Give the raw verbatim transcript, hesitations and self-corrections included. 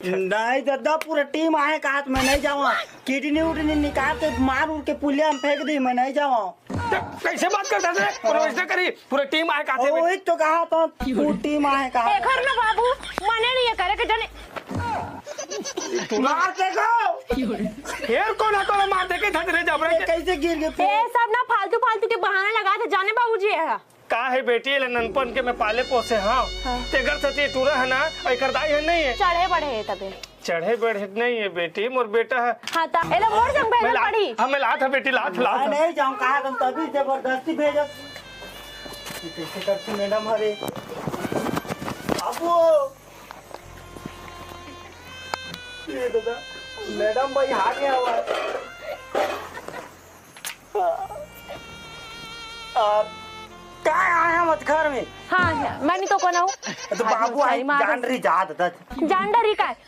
नहीं दादा, पूरा टीम आहे कहात, मैं नहीं जावा। किडनी उडनी निकाल के मार उड़ के पुलिया में फेंक दी, मैं नहीं जावा। कैसे बात करता है? पूरा वैसे करी, पूरा टीम आहे कहात। वही तो कहा था, पूरी टीम आहे कहात। एकर ना बाबू, मने नहीं है करे के जाने। मार देखो। फेर कोन ह तोला मार देके धत रे जबरे के? कैसे गिर गए? ए सब ना फालतू फालतू के बहाना लगा थे जाने बाबूजी है। का हे बेटी, एला ननपन के मैं पाले पोसे हंव। तेकर सेती टूरा हे ना, अउ एकर दाई हे नहीं हे। चढ़े बढ़े हे तबे। चढ़े बढ़े नहीं हे बेटी, मोर बेटा हे। हाँ ता एला मोर संग मैं भेजना ला, पड़ी। हाँ, मैं लात हे बेटी, लात, मैं लात। नहीं जाऊँ, कहा तुम तभी जबरदस्ती भेजो। ये कैसे करती मैडम? अरे अब वो, ये दादा, मैडम भाई आ गया हुआ है। आप काय आए हम घर में? हाँ, हाँ, मैं नहीं तो कौन हूँ? तो बाबू आई, जान रही जात था। जान डरी का?